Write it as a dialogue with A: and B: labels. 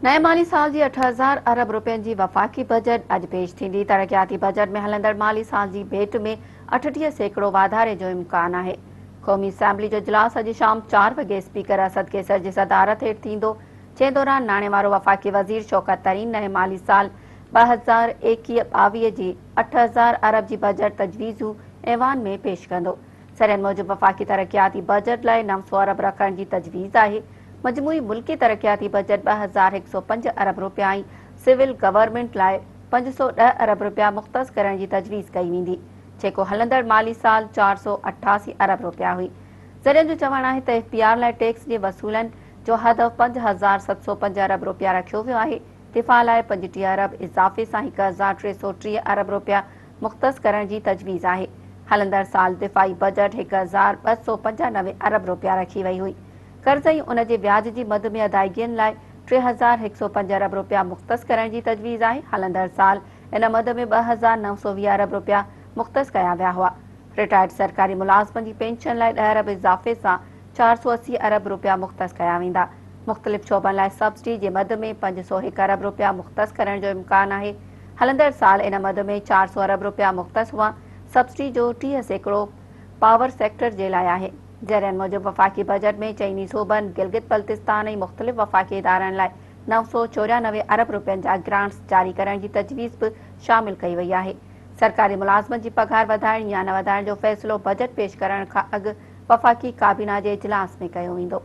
A: نئين مالي سال جي 8000 ارب رپين جي وفاقي بجيٽ اڄ پيش ٿيندي. ترقياتي بجيٽ ۾ هلندڙ مالي سال جي ڀيٽ ۾ 38% واڌاري جو امڪان آهي. قومي اسيمبلي جو اجلاس اڄ شام چار وڳي اسپيڪر اسد قيصر جي صدارت هيٺ ٿيندو، جنهن دوران ناڻي وارو وفاقي وزير شوڪت ترين نئين مالي سال 2021 22 جي 8000 ارب جي بجيٽ تجويزون ايوان ۾ پيش ڪندو. ذريعن موجب وفاقي ترقياتي بجيٽ لاء 900 ارب رکڻ جي تجويز آهي. مجموعي ملڪي ترقياتي بجيٽ 2105 ارب رپيا ۽ سول گورنمينٽ لاء 510 ارب رپيا مختص ڪرڻ جي تجويز ڪئي ويندي، جيڪو هلندڙ مالي سال 488 ارب رپيا هئي. ذريعن جو چوڻ آهي ته ايف بي آر لاء ٽيڪس جي وصولن جو هدف 5705 ارب رپيا رکيو ويو آهي. دفاع لاء 35 ارب اضافي سان 1330 ارب رپيا مختص ڪرڻ جي تجويز آهي. هلندڙ سال دفاعي بجيٽ 1295 ارب رپيا رکي وئي هئي. قرض ۽ ان جي وياج جي مد ۾ ادائيگين لاء 3105 ارب رپيا مختص ڪرڻ جي تجويز آهي. هلندڙ سال ان مد ۾ 2920 ارب رپيا مختص ڪيا ويا هئا. رٽائرڊ سرڪاري ملازمن جي پينشن لاء ڏهه ارب اضافي سان 480 ارب رپيا مختص ڪيا ويندا. مختلف شعبن لاء سبسڊي جي مد ۾ 501 ارب رپيا مختص ڪرڻ جو امڪان آهي. هلندڙ سال ان مد ۾ 400 ارب رپيا مختص هئا. سبسڊي جو 30% پاور سيڪٽر جي لاء آهي. ذريعن موجب وفاقي بجيٽ ۾ چئني صوبن، گلگت بلتستان ۽ مختلف وفاقي ادارن لاء 994 ارب رپين جا گرانٽس جاري ڪرڻ جي تجويز به شامل ڪئي وئي آهي. سرڪاري ملازمن جي پگهار وڌائڻ يا نه وڌائڻ جو فيصلو بجيٽ پيش ڪرڻ کان اڳ وفاقي ڪابينا جي اجلاس ۾ ڪيو ويندو.